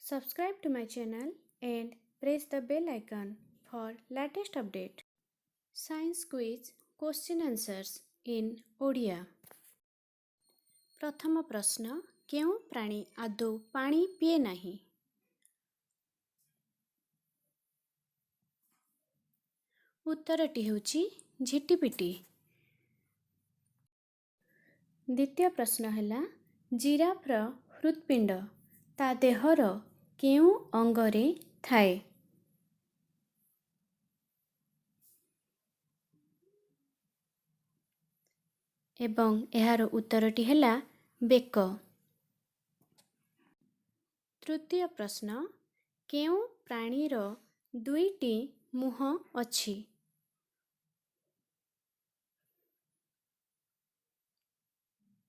Subscribe to my channel and press the bell icon for latest update. Science quiz question answers in Odia. ପ୍ରଥମ ପ୍ରଶ୍ନ, କେଉଁ ପ୍ରାଣୀ ଆଦୌ ପାଣି ପିଏ ନାହିଁ? ଉତ୍ତରଟି ହେଉଛି ଝିଟିପିଟି। ଦ୍ୱିତୀୟ ପ୍ରଶ୍ନ ହେଲା, ଜିରାଫର ହୃତ୍ପିଣ୍ଡ ତା ଦେହର କେଉଁ ଅଙ୍ଗରେ ଥାଏ? ଏବଂ ଏହାର ଉତ୍ତରଟି ହେଲା ବେକ। ତୃତୀୟ ପ୍ରଶ୍ନ, କେଉଁ ପ୍ରାଣୀର ଦୁଇଟି ମୁହଁ ଅଛି?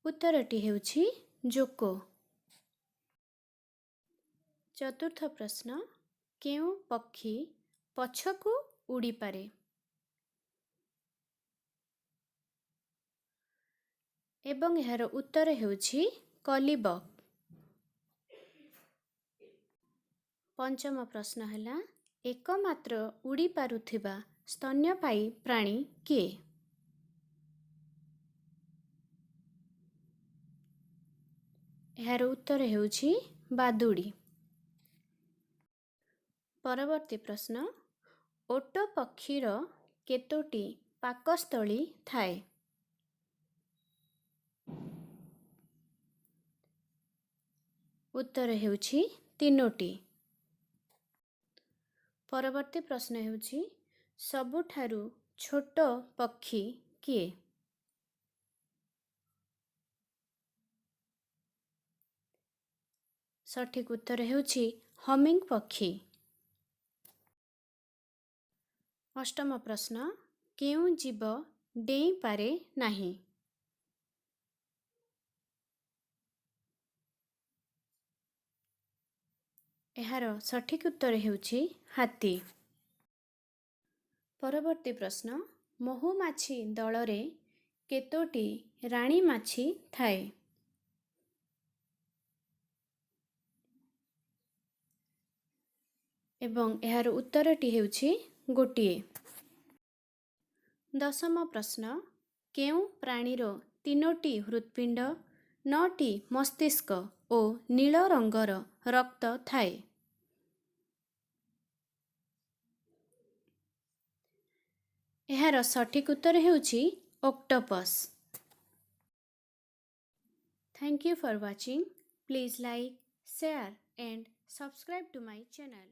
ଉତ୍ତରଟି ହେଉଛି ଜୋକ। ଚତୁର୍ଥ ପ୍ରଶ୍ନ, କେଉଁ ପକ୍ଷୀ ପଛକୁ ଉଡ଼ିପାରେ? ଏବଂ ଏହାର ଉତ୍ତର ହେଉଛି କଲିବକ୍। ପଞ୍ଚମ ପ୍ରଶ୍ନ ହେଲା, ଏକମାତ୍ର ଉଡ଼ିପାରୁଥିବା ସ୍ତନ୍ୟପାୟୀ ପ୍ରାଣୀ କିଏ? ଏହାର ଉତ୍ତର ହେଉଛି ବାଦୁଡ଼ି। ପରବର୍ତ୍ତୀ ପ୍ରଶ୍ନ, ଓଟ ପକ୍ଷୀର କେତୋଟି ପାକସ୍ଥଳୀ ଥାଏ? ଉତ୍ତର ହେଉଛି ତିନୋଟି। ପରବର୍ତ୍ତୀ ପ୍ରଶ୍ନ ହେଉଛି, ସବୁଠାରୁ ଛୋଟ ପକ୍ଷୀ କିଏ? ସଠିକ୍ ଉତ୍ତର ହେଉଛି ହମିଂ ପକ୍ଷୀ। ଅଷ୍ଟମ ପ୍ରଶ୍ନ, କେଉଁ ଜୀବ ଡେଇଁପାରେ ନାହିଁ? ଏହାର ସଠିକ୍ ଉତ୍ତର ହେଉଛି ହାତୀ। ପରବର୍ତ୍ତୀ ପ୍ରଶ୍ନ, ମହୁମାଛି ଦଳରେ କେତୋଟି ରାଣୀ ମାଛି ଥାଏ? ଏବଂ ଏହାର ଉତ୍ତରଟି ହେଉଛି ଗୋଟିଏ। ଦଶମ ପ୍ରଶ୍ନ, କେଉଁ ପ୍ରାଣୀର ତିନୋଟି ହୃତ୍ପିଣ୍ଡ, ନଅଟି ମସ୍ତିଷ୍କ ଓ ନୀଳ ରଙ୍ଗର ରକ୍ତ ଥାଏ? ଏହାର ସଠିକ୍ ଉତ୍ତର ହେଉଛି octopus. Thank you for watching. Please like, share and subscribe to my channel.